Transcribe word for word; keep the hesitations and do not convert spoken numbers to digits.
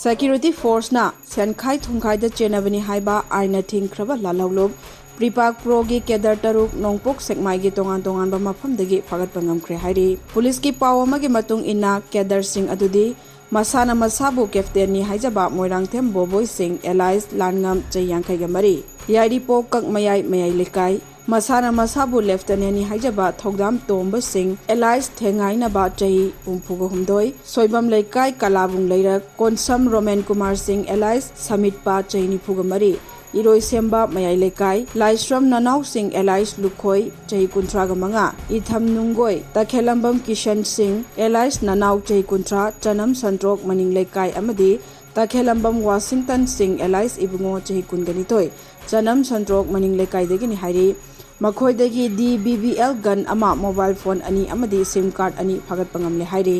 Security forceꯅ ꯁꯦꯟꯈꯥꯏ ꯊꯨꯝꯈꯥꯏꯗ ꯆꯦꯟꯅꯕꯅꯤ ꯍꯥꯏꯕ ꯑꯥꯏꯟꯅ ꯊꯤꯡꯈ꯭ꯔꯕ ꯂꯥꯜꯍꯧꯂꯨꯞ ꯄ꯭ꯔꯤꯄꯥꯛ ꯄ꯭ꯔꯣꯒꯤ cadre ꯇꯔꯨꯛ ꯅꯣꯡꯄꯣꯛ ꯁꯦꯛꯃꯥꯏꯒꯤ ꯇꯣꯉꯥꯟ ꯇꯣꯉꯥꯟꯕ ꯃꯐꯝꯗꯒꯤ ꯐꯥꯒꯠꯄ ꯉꯝꯈ꯭ꯔꯦ ꯍꯥꯏꯔꯤ꯫ ꯄꯨꯂꯤꯁꯀꯤ ꯄꯥꯎ ꯑꯃꯒꯤ ꯃꯇꯨꯡ ꯏꯟꯅ, ꯀꯦꯗꯔꯁꯤꯡ ꯑꯗꯨꯗꯤ ꯃꯁꯥꯅ ꯃꯁꯥꯕꯨ ꯀꯦꯞꯇꯦꯟꯅꯤ ꯍꯥꯏꯖꯕ ꯃꯣꯏꯔꯥꯡꯊꯦꯝ ꯕꯣꯕꯣꯏ ꯁꯤꯡ alias ꯂꯥꯟꯉꯝ, ꯆꯍꯤ ꯌꯥꯡꯈꯩꯒ ꯃꯔꯤ, ꯌꯥꯏꯔꯤꯄꯣꯛ ꯀꯛꯃꯌꯥꯏ ꯃꯌꯥꯏ ꯂꯩꯀꯥꯏ, ꯃꯁꯥꯅ ꯃꯁꯥꯕꯨ ꯂꯦꯐꯇꯅꯦꯟꯅꯤ ꯍꯥꯏꯖꯕ ꯊꯧꯗꯥꯝ ꯇꯣꯝꯕ ꯁꯤꯡ alias ꯊꯦꯡꯉꯥꯏꯅꯕ, ꯆꯍꯤ ꯍꯨꯝꯐꯨꯒ ꯍꯨꯝꯗꯣꯏ, ꯁꯣꯏꯕꯝ ꯂꯩꯀꯥꯏ ꯀꯂꯥꯕꯨꯡ ꯂꯩꯔꯛ, ꯀꯣꯟꯁꯝ ꯔꯣꯃꯦꯟ ꯀꯨꯃꯥꯔ ꯁꯤꯡ alias ꯁꯃꯤꯠꯄ, ꯆꯍꯤ ꯅꯤꯐꯨꯒ ꯃꯔꯤ, ꯏꯔꯣꯏꯁꯦꯝꯕ ꯃꯌꯥꯏ ꯂꯩꯀꯥꯏ, ꯂꯥꯏꯁ꯭ꯔꯝ ꯅꯅꯥꯎ ꯁꯤꯡ alias ꯂꯨꯈꯣꯏ, ꯆꯍꯤ ꯀꯨꯟꯊ꯭ꯔꯥꯒ ꯃꯉꯥ, ꯏꯊꯝ ꯅꯨꯡꯒꯣꯏ, ꯇꯈꯦꯂꯝꯕꯝ ꯀꯤꯁꯟ ꯁꯤꯡ alias ꯅꯅꯥꯎ, ꯆꯍꯤ ꯀꯨꯟꯊ꯭ꯔꯥ, ꯆꯅꯝ ꯁꯟꯇ꯭ꯔꯣꯛ ꯃꯅꯤꯡ ꯂꯩꯀꯥꯏ ꯑꯃꯗꯤ ꯇꯈꯦꯂꯝꯕꯝ ꯋꯥꯁꯤꯡꯇꯟ ꯁꯤꯡ alias ꯏꯕꯨꯡꯉꯣ, ꯆꯍꯤ ꯀꯨꯟꯒ ꯅꯤꯊꯣꯏ, ꯆꯅꯝ ꯁꯟꯇ꯭ꯔꯣꯛ ꯃꯅꯤꯡ ꯂꯩꯀꯥꯏꯗꯒꯤꯅꯤ ꯍꯥꯏꯔꯤ꯫ ꯃꯈꯣꯏꯗꯒꯤ D B B L gun ꯑꯃ, mobile phone ꯑꯅꯤ ꯑꯃꯗꯤ SIM card ꯑꯅꯤ ꯐꯥꯒꯠꯄ ꯉꯝꯂꯦ ꯍꯥꯏꯔꯤ꯫